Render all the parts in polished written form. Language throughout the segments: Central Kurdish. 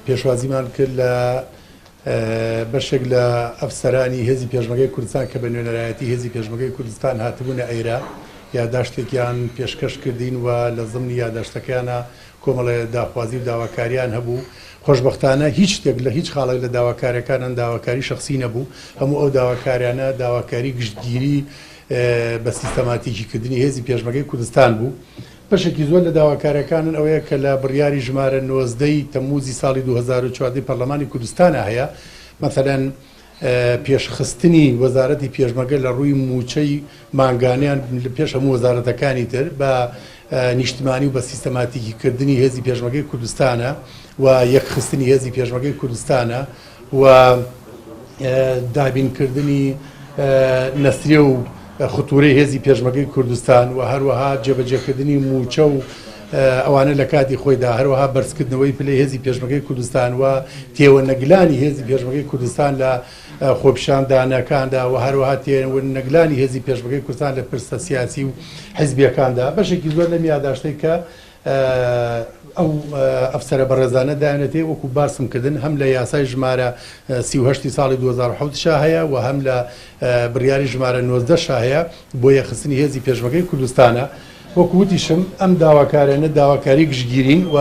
پێشوازیمان کرد لە بەشێک لە ئەفسەرانی هێزی پێشمەرگەی کوردستان کە بە نوێنەرایەتی هێزی پێشمەرگەی کوردستان هاتبوونە ئەیرە، یاداشتێکیان پێشکەش کردین و لە زمنی یاداشتەکەیانا کۆمەڵێ داخوازی و داواکاریان هەبوو. خۆشبەختانە هیچ شتێک لە هیچ خاڵێک لە داواکاریەکانان داواکاری شەخسی نەبوو. هەموو ئەو داواکاریانە داواکاری گشتگیری بە سیستەماتیکی کردنی هێزی پێشمەرگەی کوردستان بوو. بەشێکی زۆر لە داواکاریەکانن ئەوەیە کە لە بڕیاری ژمارە 19 ی تەمموزی ساڵی 2014 ی پەرلەمانی کوردستانا هەیە، مەسەلەن پێشخستنی وەزارەتی پێشمەرگە لە ڕووی مووچەی مانگانەیان لە پێش هەموو وەزارەتەکانی تر بە نیشتمانی و بە سیستەماتیکی کردنی هێزی پێشمەرگەی کوردستانە و یەکخستنی هێزی پێشمەرگەی کوردستانە و دابینکردنی نەسریە و ختورەی هێزی پێشمەرگەی کوردستان و هەروەها جێبەجێکردنی مووچە و ئەوانە لە کاتی خۆیدا، هەروەها بەرزکردنەوەی پلەی هێزی پێشمەرگەی کوردستان و تێوەنەگلانی هێزی پێشمەرگەی کوردستان لە خۆپیشاندانەکاندا و هەروەها تێوەنەگلانی هێزی پێشمەرگەی کوردستان لە پرسە سیاسی و حیزبییەکاندا. بەشێکی زۆر لەم یاداشتەی کە ئەو ئەفسەرە بەڕێزانە دایانەتێ وەکو باسم کردن هەم لە یاسای ژمارە 38 ساڵی 2007 شا هەیە و هەم لە بڕیاری ژمارە 19 شا هەیە بۆ یەکخستنی هێزی پێشمەرگەی کوردستانە. وەکو وتیشم ئەم داواکاریانە داواکاری گشتگیرین و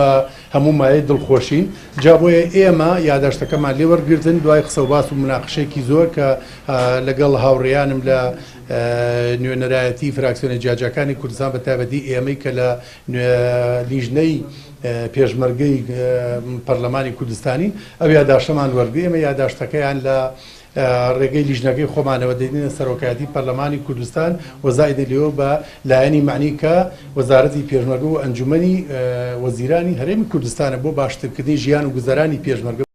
هەموو مایەی دڵخۆشین، جا بۆیە ئێمە یاداشتەکەمان لێ وەرگرتن دوای قسەوباس و موناقشەیەکی زۆر کە لەگەڵ هاوڕێیانم لە نوێنەرایەتی فراکسیۆنە جیاجیاکانی کوردستان بە تایبەتی ئێمەی کە لە لیژنەی پێشمەرگەی پەرلەمانی کوردستانین ئەو یاداشتەمان وەرگرت، ئێمە یاداشتەکەیان لە ڕێگەی لیژنەکەی خۆمانەوە دەینە سەرۆکایەتی پەرلەمانی کوردستان و زائیدە لێوە بە لایەنی مەعنی کە وەزارەتی پێشمەرگە و ئەنجومەنی وەزیرانی هەرێمی کوردستانە بۆ باشترکردنی ژیان و گوزەرانی پێشمەرگە.